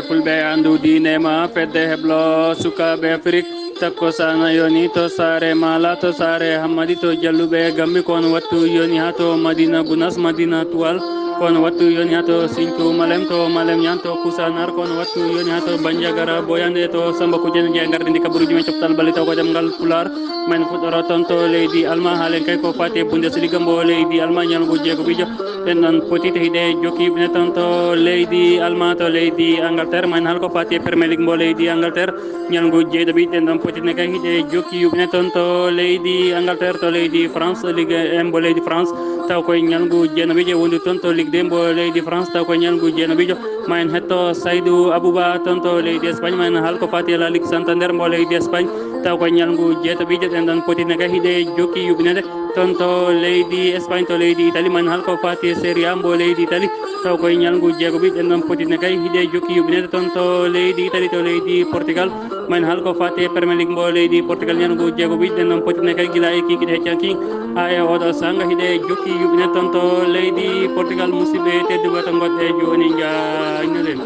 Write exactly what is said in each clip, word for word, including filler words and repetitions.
Fulɓe anndu diine ma, fedde heblo sukaaɓe Afrik. Takko sana yoni to saare Maala, to saare Hammadi, to Jalluɓe Gambi, ko on wattu yoni haa to Madina Gunas, Madina Tuwal, ko on wattu yoni haa to Sinthiou Malem, to Malem Niane, to Koussanar, ko on wattu yoni haa to Bandiagara, Boyande, to Samba Kujene, je ngardi ndi kabaruuji men coftal bali taw ko ɗemngal Pulaar. Men fuɗɗoro toon to leydi Alma, haalen kay ko faati e Bundesliga mbo leydi Alma, ñalngu jeegoɓijo. Ɗen ɗon potite hiɗe jokki yuɓɓine toon to leydi Alma, to leydi Angleterre, men haal ko faati e Premier League mbo leydi Angleterre, ñalngu jeeɗiɗi. Ɗen ɗon potitne kay hiɗe jokki yuɓɓine toon to leydi Angleterre, to leydi France, Ligue un mbo leydi France, taw koye ñalngu jeenaɓijo. Wondu toon to Ligue deux mbo leydi France, taw koye ñalngu jeenaɓijo. Ma en hetto Saydou Abouba toon to leydi Espagne, ma en haal ko faati e La Ligue Santander mbo leydi Espagne, taw koye ñalngu jeetaɓijo. Ɗen ɗon potitne kay hiɗe jokki yuɓɓinede toon to leydi Espagne, to leydi Italie, ma en haal ko faati e Serie A mbo leydi Italie, taw koye ñalngu jeegoɓi. Ɗen ɗon potitne kay hiɗe jokki yuɓɓinede toon to leydi Italie, to leydi Portugal, ma en haal ko faati e Premier League mbo leydi Portugal, ñalngu jeegoɓi. Ɗen ɗon potitne kay gila e kikiɗe heccanki haa e oɗo sanga hiɗe jokki yuɓɓine toon to leydi Portugal. Musidɓe tedduɓe to ngonɗe jooni, njaajnoɗen.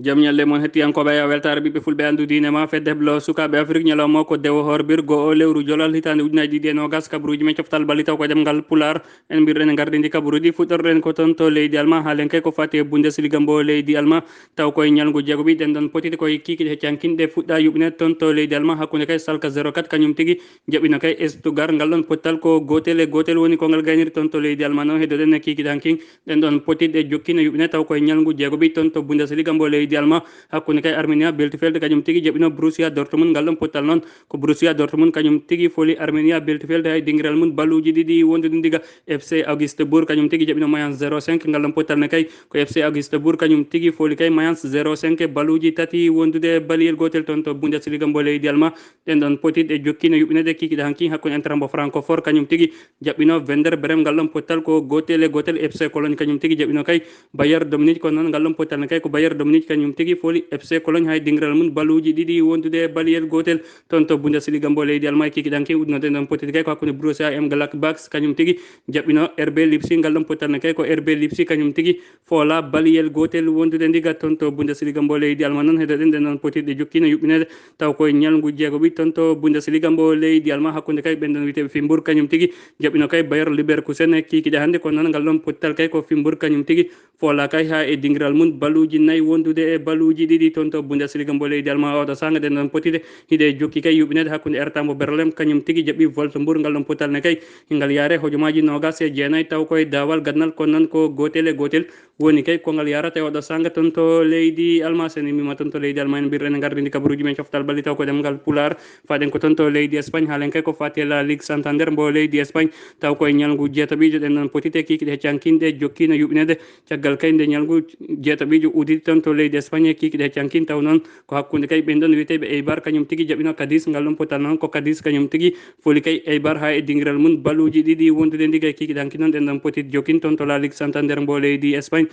Jam ñalle mon hettiyankooɓe, yo weltaare ɓiɓɓe fulɓe anndu diine ma. Fedde heblo sukaaɓe Afrik, ñalawma o ko dewo horbir go'o lewru jolal hitaande ujunaaji ɗiɗi e noogas, kabaruuji men coftal bali taw ko ɗemngal Pulaar. En mbirɗen e ngardi ndi kabaruuji, fuɗɗorɗen ko toon to leydi Alma, haalen kay ko faati e Bundesliga mbo leydi Alma, taw koye ñalngu jeegoɓi. Ɗen ɗon potiti koye kikiɗe heccankinɗe fuɗɗa yuɓɓine toon to leydi Alma, hakkunde kay Salka zéro quatre kañum tigi jaɓɓino kay Stuttgart. Ngal ɗon pottal ko gootel e gootel woni ko ngal gayniri toon to leydi Alma. Noon heddoɗen e kikiɗe hankin. Ɗen ɗon potitɗe jokkino yuɓɓine taw koye ñalngu jeegoɓi toon to Bundesliga mbo leydi Alma, hakkunde kay Arminia Bielefeld kañum tigi jaɓɓino Borussia Dortmund. Ngal ɗon pottal noon ko Borussia Dortmund kañum tigi foli Arminia Bielefeld hay dingiral mum baluuji ɗiɗi wondude ndiga. F C Augsburg kañum tigi jaɓɓino Mayence zéro cinq. Ngal ɗon pottal ne kay ko F C Augsburg kañum tigi foli kay Mayence zéro cinq, baluuji tati wondude baliyel gootel toon to Bundesliga mbo leydi Alma. Ɗen ɗon potitɗe jokkino yuɓɓinede kikiɗe hanki hakkunde Eintracht mbo Francfort kañum tigi jaɓɓino Werder Bremen. Ngal ɗon pottal ko gootel e gootel. F C Cologne kañum tigi jaɓɓino kay Bayern Dominique, kono noon ngal ɗon pottal ne kay ko Bayern Dominique kañum tigi foli F C Cologne hay dingiral mum baluuji ɗiɗi wondude baliyel gootel toon to Bundesliga mbo leydi Alma. Kikiɗe hanki uddunoɗen ɗon potiti kay ko hakkunde Borussia Mönchengladbach kañum tigi jaɓɓino R B Leipzig. Ngal ɗon pottal ne kay ko R B Leipzig kañum tigi foola baliyel gootel wondude ndiga toon to Bundesliga mbo leydi Alma. Noon heddoɗen ɗen ɗon potitɗe jokkino yuɓɓinede taw koye ñalngu jeegoɓi toon to Bundesliga mbo leydi Alma, hakkunde kay ɓen ɗon wiyeteeɓe Freiburg kañum tigi jaɓɓino kay Bayer Leverkusen e kikiɗe hannde. Kono noon ngal ɗon pottal kay ko Freiburg kañum tigi foola kay haa e dingiral mum baluuji nayi wondude e baluuji ɗiɗi toon to Bundesliga mbo leydi Alma. Oɗo saanga ɗen ɗon potitɗe hiɗe jokki kay yuɓɓinede hakkunde Hertha mbo Berlin kañum tigi jaɓɓi Wolfsburg. Ngal ɗon pottal ne kay ngal yaare hojomaaji noogas e jeenayi taw koye daawal gannal, kono noon ko gootel e gootel woni kay ko ngal yarata e oɗo saanga toon to leydi Alma. Sen immima toon to leydi Alma, en mbirɗen e ngardindi kabaruuji men coftal balli taw ko ɗemngal Pulaar. Faɗen ko toon to leydi Espagne, haalen kay ko faati e La Ligue Santander mbo leydi Espagne, taw koye ñalngu jeetaɓijo. Ɗen ɗon potite kikiɗe heccankinɗe jokkino yuɓɓinede. Caggal kay nde ñalngu jeetaɓijo uditi toon to leydi Espagne, kikiɗe heccankin taw noon ko hakkunde kay ɓen ɗon wiyeteeɓe Eibar kañum tigi jaɓɓino Cadiz. Ngal ɗon pottal noon ko Cadiz kañum tigi foli kay Eibar haa e dingiral mum baluuji ɗiɗi wondude ndiga e kikiɗe hanki noon. Ɗen ɗon potit jokkin toon to La Ligue Santander mbo leydi Espagne.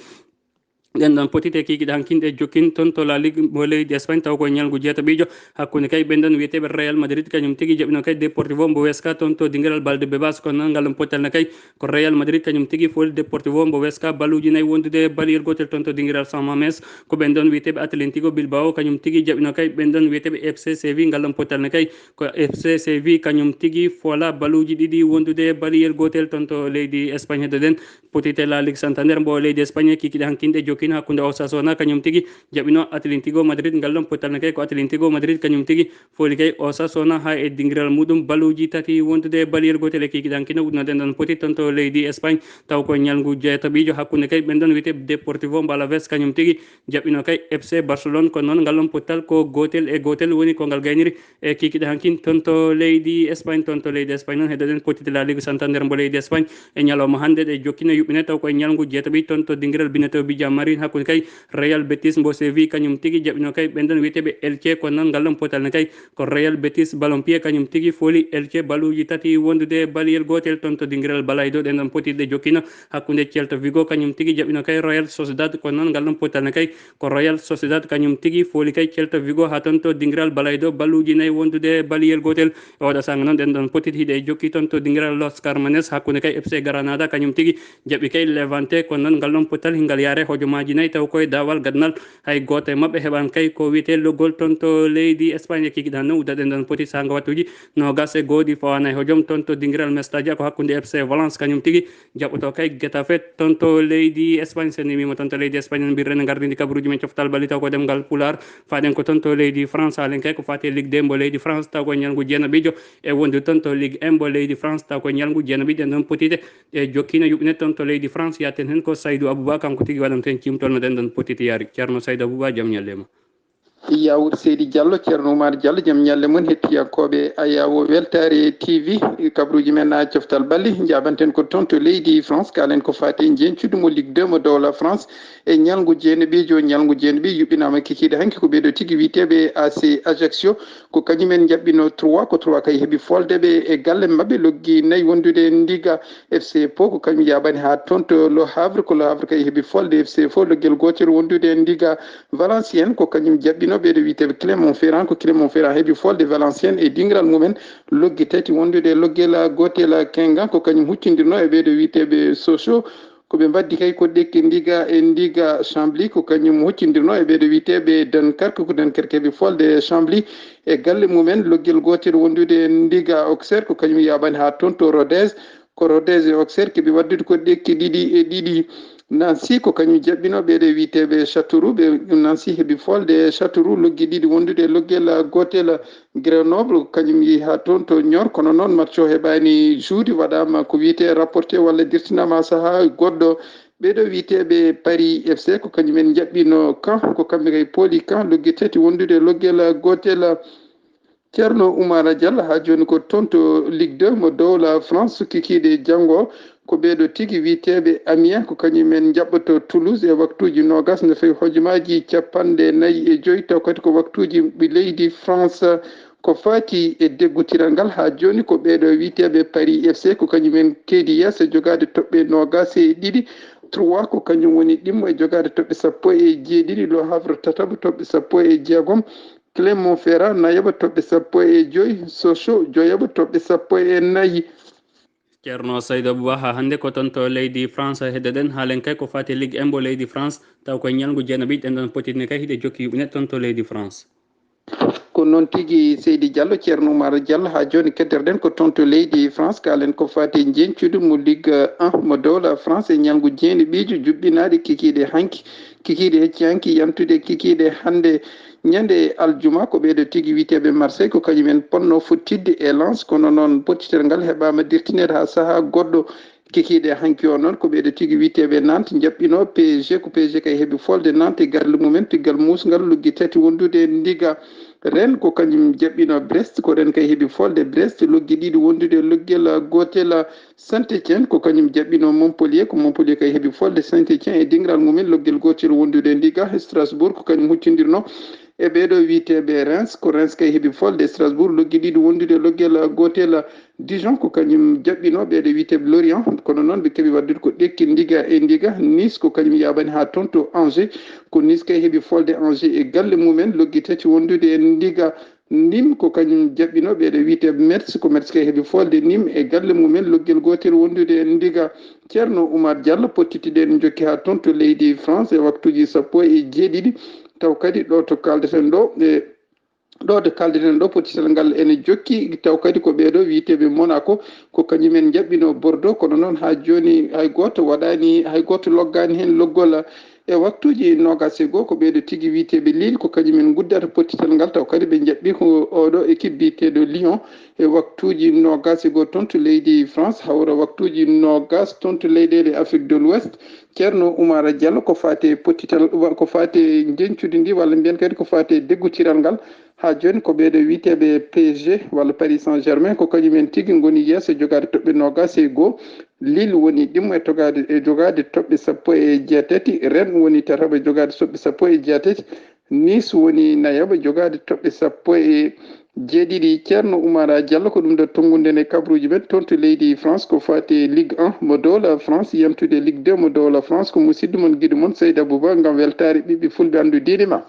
Ɗen ɗon potite kikiɗe hankinɗe jokkin toon to La Ligue mbo leydi Espagne, taw koye ñalngu jeetaɓijo hakkunde kay ɓen ɗon wiyeteeɓe Real Madrid kañum tigi jaɓɓino kay Deportivo mbo Huesca toon to dingiral Valdebebas. Kono noon ngal ɗon pottal ne kay ko Real Madrid kañum tigi foli Deportivo mbo Huesca baluuji nayi wondude baliyel gootel toon to dingiral San Mames. Ko ɓen ɗon wiyeteeɓe Atlético Bilbao kañum tigi jaɓɓino kay ɓen ɗon wiyeteeɓe F C Séville. Ngal ɗon pottal ne kay ko F C Séville kañum tigi foola baluuji ɗiɗi wondude baliyel gootel toon to leydi Espagne. Heddoɗen potite La Ligue Santander mbo leydi Espagne, kikiɗe hankinɗe jokkino hakkunde Osasuna kañum tigi jaɓɓino Atlético Madrid. Ngal ɗon pottal ne kay ko Atlético Madrid kañum tigi foli kay Osasuna haa e dingiral muɗum baluuji tati wondude baliyel gootel e kikiɗe hankino. Uddunoɗen ɗon poti toon to leydi Espagne, taw ko ñalngu jeetaɓijo hakkunde kay ɓen ɗon wiyete Deportivo mbo Alaves kañum tigi jaɓɓino kay F C Barcelone. Kono noon ngal ɗon pottal ko gootel e gootel woni ko ngal gayniri e kikiɗe hankin toon to leydi Espagne. Toon to leydi Espagne noon heddoɗen potite La Ligue Santander mbo leydi Espagne e ñalawma hannde ɗe jokkino yuɓɓine taw koye ñalngu jeetaɓi toon to dingiral Benito Villamarín. Hakkunde kay Real Betis mbo Séville, kañum tigi jaɓɓino kay ɓen ɗon wiyeteeɓe Elche. Ko noon ngal ɗon potal ne kay ko Real Betis Ballon Pied, kañum tigi fooli Elche baluuji tati wondude baliyel gootel toon to dingiral Balaido. Ɗen ɗon potiɗe jokkino hakkunde Celta Vigo, kañum tigi jaɓɓino kay Real Sociedad. Ko noon ngal ɗon potal ne kay ko Real Sociedad, kañum tigi fooli kay Celta Vigo haa toon to dingiral Balaido baluuji nayi wondude baliyel gootel. E oɗo saanga noon ɗen ɗon potiɗe hiɗe jokki toon to dingiral Los Carmenes, hakkunde kay F C Granada, kañum tigi jaɓi kay Levante. Ko noon ngal ɗon potal hingal yaare hojomaaji nayi, taw koye daawal gadanal hay gooto e maɓɓe heɓaani kay ko wiyetee loggol toon to leydi Espagne. Kikiɗe hannde uddaɗen ɗon poti saanga wattuuji noogas e go'o ɗi fawaani hojom toon to dingiral Mestalla, ko hakkunde F C Valence kañum tigi jaɓɓoto kay Getafe toon to leydi Espagne. So en mbiyii mo toon to leydi Espagne, en mbiyii en gardini kabaruuji men coftal bali taw ko ɗemngal Pulaar. Faaɗen ko toon to leydi France, haalen kay ko faati e Ligue deux mbo leydi France, taw ko ñalngu jeenaɓiijo e wonde toon to Ligue un mbo leydi France, taw ko ñalngu jeenaɓiijo. Ɗen ɗon potiɗe e jokkiino yuɓɓine toon to leydi France. Yaaten heen ko Saydou Abouba, kanko tigi waɗanten ciimtol no ɗen ɗon potiɗe yaari. Ceerno Saydou Abouba, jam ñalle ma. Yawur Seydi Diallo, Ceerno Oumar Diallo, jam ñalle mon. Hettiyankooɓe Ayawo Weltaare T V, kabaruuji men na coftal balli, njaabanten ko toon to leydi France, kaalen ko faati e njeñcudu mo Ligue deux mo dowla France. E ñalngu jeenaɓiijo, ñalngu jeenaɓi yuɓɓinaama kikiiɗe hanki ko ɓeeɗo tigi wiyeteeɓe A C Ajaccio, ko kañumen njaɓɓino trois, ko trois kay heɓi folde ɓe e galle maɓɓe, loggi nayi wondude ndiga. F C Pau ko kañum yaaɓani haa toon to Le Havre, ko Le Havre kay heɓi folde F C Pau, loggel gootel wondude ndiga. Valenciennes ko kañum jaɓɓino ɓeeɗo wiyeteeɓe Clermont-Ferrand, ko Clermont-Ferrand heɓi folde Valenciennes e dingiral mumen, loggi tati wondude loggel gootel. Guingamp ko kañum huccindirno e ɓeeɗo wiyeteeɓe Sochaux, ko ɓe mbaddi kay ko ɗekki ndiga e ndiga. Chambly ko kañum huccindirno e ɓeeɗo wiyeteeɓe Dunkerque, ko Dunkerque heɓi folde Chambly e galle mumen, loggel gootel wondude ndiga. Auxerre ko kañum yaaɓani haa toon to Rodez, ko Rodez e Auxerre keɓi waddude ko ɗekki ɗiɗi e ɗiɗi. Nancy ko kañum jaɓɓino ɓeeɗo wiyeteeɓe Châteauroux, ɓe Nancy heɓi folde Châteauroux, loggi ɗiɗi wondude loggel gootel. Grenoble ko kañum yehi haa toon to Niort, kono noon match o heɓaani juude, waɗaama ko wiyetee rapporté walla dirtinaama sahaa goɗɗo. Ɓeeɗo wiyeteeɓe Paris F C ko kañumen njaɓɓino Caen, ko kamɓe kay pooli Caen, loggi tati wondude loggel gootel. Ceerno Oumar Diallo, haa jooni ko toon to Ligue deux mo dowla France, kikiiɗe janngo, ko ɓeeɗo tigi wiyeteeɓe Amiens, ko kañumen njaɓɓoto Toulouse e waktuuji noogas, no feewi hojomaaji capanɗe nayi e joy, taw kadi ko waktuuji leydi France. Ko faati e deggutiral ngal, haa jooni ko ɓeeɗo wiyeteeɓe Paris F C, ko kañumen keedi yeeso e jogaade toɓɓe noogas e ɗiɗi. Trois ko kañum woni ɗimmo e jogaade toɓɓe sappo e jeeɗiɗi, Le Havre tataɓo toɓɓe sappo e jeegom, Clermont-Ferrand nayaɓo toɓɓe sappo e joy, Sochaux joyaɓo toɓɓe sappo e nayi. Ceerno Saydou Abouba, haa hannde ko toon to leydi France heddoɗen, haalen kay ko faati Ligue un mbo leydi France, taw koye ñalngu jeenaɓi ɗen ɗon potini kay hiɗe jokki yuɓɓine toon to leydi France. Ko noon tigi Seydi Diallo, Ceerno Oumar Diallo, haa jooni keddoreɗen ko toon to leydi France, kaalen ko faati njeñcudu mo Ligue un mo dowla France e ñalngu jeenaɓiijo juɓɓinaaɗe kikiiɗe hanki, kikiiɗe hecci hanki yantude kikiiɗe hannde. Ñande aljuma ko ɓeeɗo tigi wiyeteeɓe Marseille, ko kañumen ponno fottidde e Lens, kono noon pottitel ngal heɓaama dirtineede haa sahaa goɗɗo. Kikiiɗe hanki o noon ko ɓeeɗo tigi wiyeteeɓe Nantes njaɓɓino P S G, ko P S G kay heɓi folde Nantes e galle mumen, piggal muusngal loggi tati wondude ndiga. Rennes ko kañum jaɓɓino Brest, ko Rennes kay heɓi folde Brest, loggi ɗiɗi wondude loggel gootel. Saint-Étienne ko kañum jaɓɓino Montpellier, ko Montpellier kay heɓi folde Saint-Étienne e dingiral mumen, loggel gootel wondude ndiga. Strasbourg ko kañum huccindirno e ɓeeɗo wiyeteeɓe Reims, ko Reims kay heɓi folde Strasbourg, loggi ɗiɗi wondude loggel gootel. Dijon ko kañum jaɓɓino ɓeeɗo wiyeteeɓe Lorient, kono noon ɓe keɓi waddude ko ɗekki ndiga e ndiga. Nice ko kañum yaaɓani haa toon to Angers, ko Nice kay heɓi folde Angers e galle mumen, loggi tati wondude e ndiga. Nîmes ko kañum jaɓɓino ɓeeɗo wiyeteeɓe Metz, ko Metz kay heɓi folde Nîmes e galle mumen, loggel gootel wondude e ndiga. Ceerno Oumar Diallo, pottitiɗen jokki haa toon to leydi France e waktuuji sappo e jeeɗiɗi, taw kadi ɗo to kaldeten ɗo e ɗo to kaldeten ɗo, pottital ngal ene jokki, taw kadi ko ɓeeɗo wiyeteeɓe Monaco, ko kañumen njaɓɓino Bordeaux, kono noon haa jooni hay gooto waɗaani, hay gooto loggaani heen loggol. E waktuuji noogaas e goo, ko ɓeeɗo tigi wiyeteeɓe Lille, ko kañumen nguddata pottital ngal, taw kadi ɓe njaɓɓi ko oɗo équipe biyeteeɗo Lyon. E waktuuji noogaas e goo toon to leydi France, hawra waktuuji noogaas toon to leyɗeele Afrique de l'Ouest. Ceerno Oumar Diallo, ko faati e pottital, ko faati e njeñcudi ndi, walla mbiyen kadi ko faati e deggutiral ngal. Haa jooni ko ɓeeɗo wiyeteeɓe P S G walla Paris Saint-Germain, ko kañumen tigi ngoni yeeso jogaade toɓɓe noogaas e goo. Lille woni ɗimmo e togaade, e jogaade toɓɓe sappo e jeetati. Rennes woni tataɓo e jogaade toɓɓe sappo e jeetati. Nice woni nayaɓo jogaade toɓɓe sappo e jeeɗiɗi. Ceerno Oumar Diallo, ko ɗum ɗo tonngude e kabruuji men toon to leydi France, ko faati e Ligue un mo dowla France, yantude Ligue deux mo dowla France. Ko musidɗo mon, giɗo mon, Seydi Abouba, ngam weltaare ɓiɓɓe fulɓe anndu diine ma.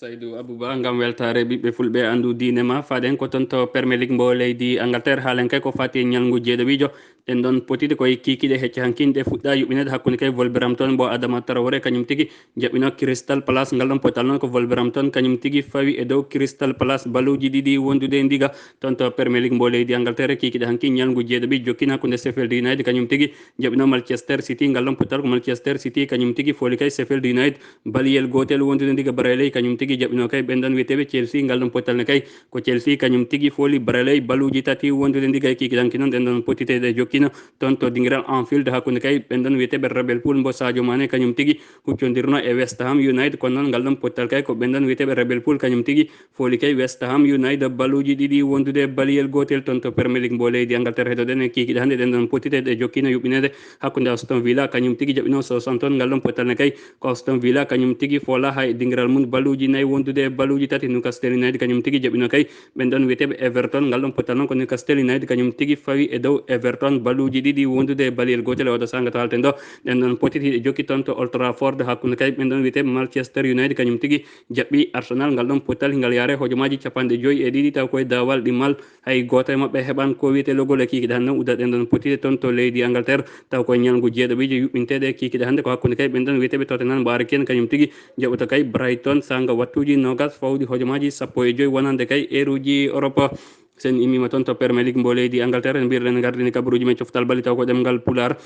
Saydu Abouba, ngam weltaare ɓiɓɓe fulɓe anndu diine ma. Faaɗen ko toon to Premier League mbo leydi Angleterre, haalen kay ko faati e ñalngu jeeɗaɓiijo. Ɗen ɗon potide koye kiikiiɗe hecce hankin, ɗe fuɗɗa yuɓɓineede hakkunde kay Wolverhampton mbo Adama Traoré kañum tigi jaɓɓino Crystal Palace. Ngal ɗon potal noon ko Wolverhampton kañum tigi fawi e dow Crystal Palace, baluuji ɗiɗi wondude e ndiga. Toon to Premier League mbo leydi Angleterre, kiikiiɗe hankin ñalngu jeeɗaɓi jokkina hakkunde Sheffield United kañum tigi jaɓɓino Manchester City. Ngal ɗon potal ko Manchester City kañum tigi fooli kay Sheffield United baliyel gootel wondude ndiga baraley kañum tigi jaɓɓino kay ɓen ɗon wiyeteeɓe Chelsea. Ngal ɗon potal ne kay ko Chelsea kañum tigi fooli baraley baluuji tati wondude ndiga e kiikiiɗe hankin noon. Ɗen ɗon potiteeɗe jokkina toon to dingiral Anfield hakkunde kay ɓen ɗon wiyeteeɓe Rebel Pool mbo Sadio Mané kañum tigi huccondirno e West Ham United. Kono noon ngal ɗon pottal kay ko ɓen ɗon wiyeteeɓe Rebel Pool kañum tigi fooli kay West Ham United baluuji ɗiɗi wondude baliyel gootel. Toon to Premier League mbo leydi Angleterre, heɗoɗen e kiikiiɗe hannde. Ɗen ɗon potiteeɗe jokkina yuɓɓineede hakkunde Aston Villa kañum tigi jaɓɓino Southampton. Ngal ɗon pottal ne kay ko Aston Villa kañum tigi foola hay dingiral mum baluuji nayi wondude e baluuji tati. Newcastle United kañum tigi jaɓɓino kay ɓen ɗon wiyeteeɓe Everton. Ngal ɗon pottal noon ko Newcastle United kañum tigi fawi e dow Everton baluuji ɗiɗi wondude e baliyel gootel e oɗo saanga to halten ɗo. Ɗen ɗon potiti e jokki toon to Old Trafford hakkunde kay ɓen ɗon wiyeteeɓe Manchester United kañum tigi jaɓɓi Arsenal. Ngal ɗon pottal hingal yaare hojomaaji capanɗe joyi e ɗiɗi, taw koye daawal ɗimmal hay gooto e maɓɓe heɓan ko wiyetee logol e kiikiiɗe hannde. Udda ɗen ɗon potite toon to leydi Angleterre, taw koye ñalngu jeeɗaɓiijo yuɓɓinteeɗe kiikiiɗe hannde ko hakkunde kay ɓen ɗon wiyeteeɓe Tottenham mbo Harry Kane kañum tigi jaɓɓoto kay Brighton saanga wattuuji noogas fawɗi hojomaaji sappo e joyi wonande kay eeruuji Europe. Sen immima toon to Premier League mbo leydi Angleterre, en mbiyɗen gardini kabaruuji men coftal bali taw ko ɗemngal Pulaar.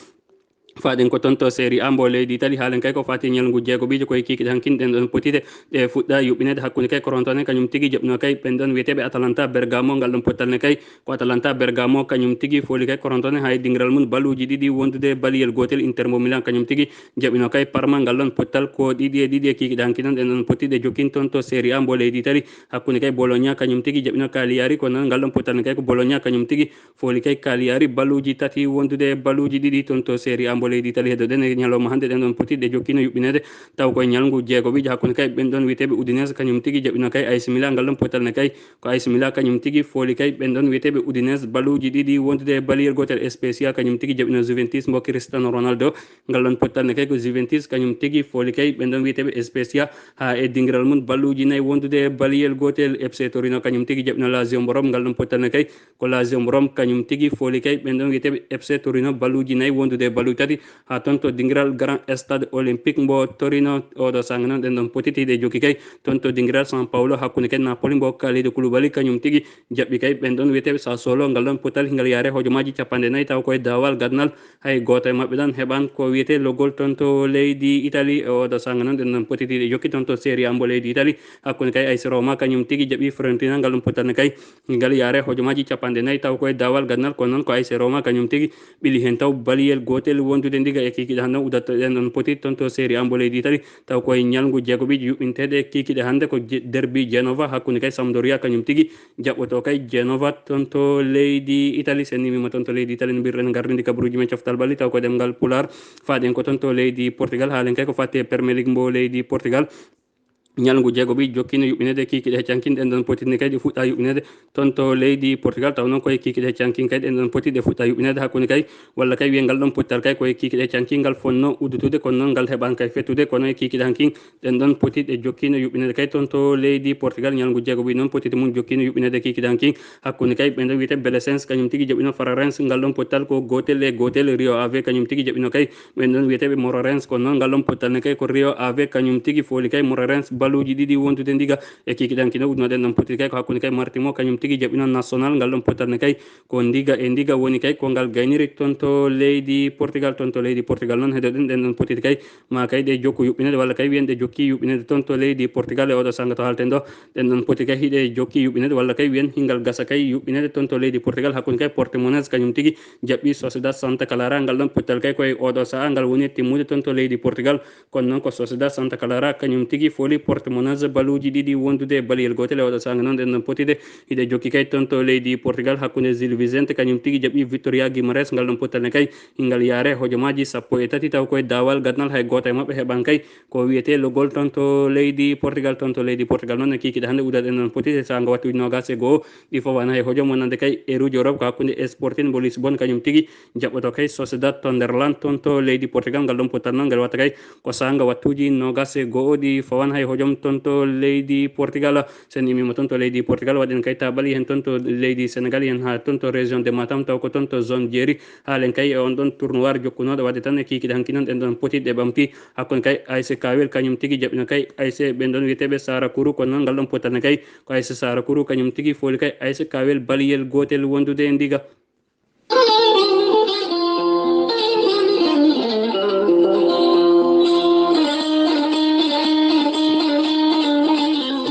Faaɗen ko toon to Serie A mbo leydi Italie, haalen kay ko faati e ñalngu jeegoɓiijo koye kiikiiɗe hankin. Ɗen ɗon potite ɗe fuɗɗa yuɓɓineede hakkunde kay korontoon en kañum tigi jaɓɓino kay ɓen ɗon wiyeteeɓe Atalanta Bergamo. Ngal ɗon pottal ne kay ko Atalanta Bergamo kañum tigi fooli kay korontoon en hay dingiral mum baluuji ɗiɗi wondude baliyel gootel. Inter mbo Milan kañum tigi jaɓɓino kay Parma. Ngal ɗon pottal ko ɗiɗi e ɗiɗi e kiikiiɗe hankin noon. Ɗen ɗon pottiɗe jokkin toon to Serie A mbo leydi Italie, hakkunde kay Bologna kañum tigi jaɓɓino Cagliari. Kono noon ngal ɗon pottal ne kay ko Bologna kañum tigi fooli kay Cagliari baluuji tati wondude e baluuji ɗiɗi toon to Serie A mbo leydi Italie. Heɗoɗen e ñalawma hannde ɗen ɗon pottiɗe jokkino yuɓɓineede taw koye ñalngu jeegoɓiijo hakkunde kay ɓen ɗon wiyeteeɓe Udinese kañum tigi jaɓɓino kay A C Milan. Ngal ɗon pottal ne kay ko A C Milan kañum tigi fooli kay ɓen ɗon wiyeteeɓe Udinese baluuji ɗiɗi wondude e baliyel gootel. Spezia kañum tigi jaɓɓino Juventus mbo Cristiano Ronaldo. Ngal ɗon pottal ne kay ko Juventus kañum tigi fooli kay ɓen ɗon wiyeteeɓe Spezia haa e dingiral mum baluuji nayi wondude e baliyel gootel. F C Torino kañum tigi jaɓɓino Lazio mbo Rome. Ngal ɗon pottal ne kay ko Lazio mbo Rome kañum tigi fooli kay ɓen ɗon wiyeteeɓe F C Torino baluuji nayi wondude e baluuji tati haa toon to dingiral Grand Stade Olympique mbo Torino. Oɗo saanga noon ɗen ɗon potiti ɗe jokki kay toon to dingiral San Paolo hakkunde kay Napoli mbo Kalidou Koulibaly kañum tigi jaɓɓi kay ɓen ɗon wiyeteeɓe Sassuolo. Ngal ɗon pottal hingal yaare hojomaaji capanɗe nayi taw koye daawal gadnal hay gooto e maɓɓe ɗon heɓan ko wiyetee logol toon to leydi Italie. E oɗo saanga noon ɗen ɗon potiti ɗe jokki toon to Serie A mbo leydi Italie hakkunde kay A C Roma kañum tigi jaɓɓi Fiorentina. Ngal ɗon pottal ne kay ngal yaare hojomaaji capanɗe nayi taw koye daawal gadnal, kono noon ko A C Roma kañum tigi ɓili heen taw baliyel gootel wondude ndiga e kiikiiɗe hannde. Uddatto ɗen ɗon poti toon to Serie A mbo leydi Italie taw koye ñalngu jeegoɓiijo yuɓɓinteeɗe kiikiiɗe hannde ko je- derbi Genova hakkunde kay Sampdoria kañum tigi jaɓɓoto kay Genova toon to leydi Italie. Sen nimima toon to leydi Italie no mbirɗen gardindi kabaruuji men coftal bali taw ko ɗemngal Pulaar. Faaɗen ko toon to leydi Portugal, haalen kay ko fatte Premier League mbo leydi Portugal. Ñalngu jeegoɓi jokkino yuɓɓineede kiikiiɗe heccankin ɗen ɗon potitni kay ɗe fuɗɗa yuɓɓineede toon to leydi Portugal. Taw noon koye kiikiiɗe heccankin kay ɗen ɗon poti ɗe fuɗɗa yuɓɓineede hakkunde kay walla kay wiye ngal ɗon pottal kay koye kiikiiɗe heccankin ngal fonno uddutude, kono noon ngal heɓan kay fettude. Kono e kiikiiɗe hankin ɗen ɗon poti ɗe jokkino yuɓɓineede kay toon to leydi Portugal. Ñalngu jeegoɓi noon potiti mum jokkino yuɓɓineede kiikiiɗe hankin hakkunde kay ɓen ɗon wiyete Belesens kañum tigi jaɓɓino Fararens. Ngal ɗon pottal ko gootel e gootel. Rio Ave kañum tigi jaɓɓino kay ɓen ɗon wiyeteeɓe Mororens. Kono noon ngal ɗon pottal ne kay ko Rio Ave kañum tigi fooli kay Mororens baluuji ɗiɗi wondude ndiga e kiikiiɗe hankin. Uddunoɗen ɗon potiti kay ko hakkunde kay Martimo kañum tigi jaɓɓino National. Ngal ɗon pottal ne kay ko ndiga e ndiga woni kay ko ngal gayniri toon to leydi Portugal. Toon to leydi Portugal noon heɗoɗen ɗen ɗon potiti kay ma kay ɗe jokku yuɓɓineede walla kay wiyen ɗe jokki yuɓɓineede toon to leydi Portugal e oɗo sanga to halten ɗo. Ɗen ɗon poti kay hiɗe jokki yuɓɓineede walla kay wiyen hingal gasa kay yuɓɓineede toon to leydi Portugal hakkunde kay Portimonense kañum tigi jaɓɓi Sociedad Santa Clara. Ngal ɗon pottal kay koye oɗo saha ngal woni e timmude toon to leydi Portugal. Kono noon ko Sociedad Santa Clara kañum tigi fooli Portimonense baluuji ɗiɗi wondude e baliyel gootel. E oɗo saanga noon ɗen ɗon potide hiɗe jokki kay toon to leydi Portugal, hakkunde Gil Vicente kañum tigi jaɓi Victoria Guimarães. Ngal ɗon pottal ne kay ngal yaare hojomaaji sappo e tati, taw koye daawal gadnal hay gooto e maɓɓe heɓan kay ko wiyetee logol toon to leydi Portugal. Toon to leydi Portugal noon e kiikiiɗe hannde udaɗen noon potide saanga wattuuji noogas e goo ɗi fof wano hay hojom wonande kay eruuji Europe ko hakkunde Sporting mbo Lisbonne kañum tigi jaɓɓoto kay Sociedad to nder lan toon to leydi Portugal. Ngal ɗon pottal noon ngal watta kay ko saanga wattuuji noogas e goo ɗi fawan hay hojom toon to leydi Portugal. Sen immiima toon to leydi Portugal, waɗen kay taɓɓali heen toon to leydi Senegal, heen haa toon to région de Matam, taw ko toon to zone jeeri. Haalen kay e on ɗon tournoi jokkunooɗo waɗde tan e kiikiiɗe hanki noon ɗen ɗon poti ɗe ɓamti. Hakkunde kay A S Kawel kañum tigi jaɓɓino kay A S ɓen ɗon wiyeteeɓe Sara Kuru, kono noon ngal ɗon pottal ne kay ko A S Sara Kuru kañum tigi fooli kay A S Kawel baliyel gootel wondude e ndiga.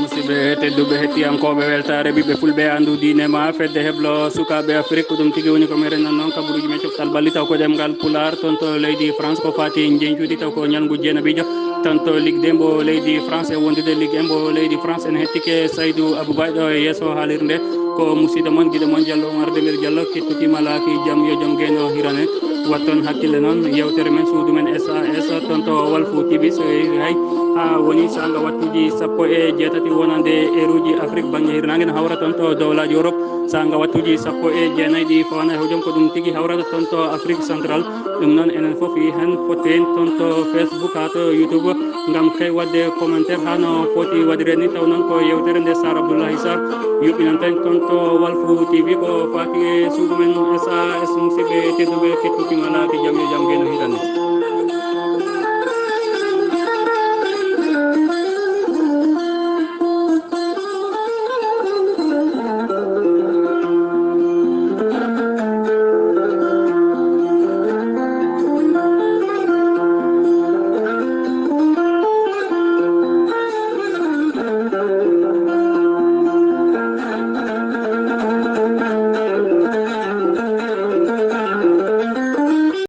Musidɓe tedduɓe, hettiyankooɓe Weltaare Ɓiɓɓe Fulɓe, anndu diine ma fedde heblo sukaaɓe Afrik, ko ɗum tigi woni ko meɗen nan noon kabaruuji men coftal ɓalli taw ko ɗemngal Pulaar toon to leydi France ko faati njeñcuuɗi taw ko ñalngu jeenaɓiijo. Toon to Ligue deux mbo leydi France e wondude Ligue un mbo leydi France, en hettike Saydou Aboubaye ɗo e yeeso haalirde nde. Ko musidɗo mon, giɗo mon Diallo Oumar Demel Diallo, kettuki malaaki jam yo jam geno hirane. Watton hakkille noon, yewtere men suudu men S A S toon to Walfu T V, so yehi hay haa woni saanga wattuuji sappo e jeetati wonande eruuji Afrik bannge hirnaange, no hawra toon to dowlaaji Europe. Saanga wattuuji sappo e jeenayi ɗi fawana e hojom, ko ɗum tigi hawrata toon to Afrique Centrale. Ɗum noon enen fof yi heen fotte heen toon to Facebook haa to YouTube ngam kay waɗde commentaire haa no foti waɗire ni. Taw noon ko yewtere nde Sar Abdoullahi Sar yuɓɓinanten toon to Walfu T V ko faati e suudu men S A S. Musidɓe tedduɓe, kettuki malaaki jam yo jam geno hirane.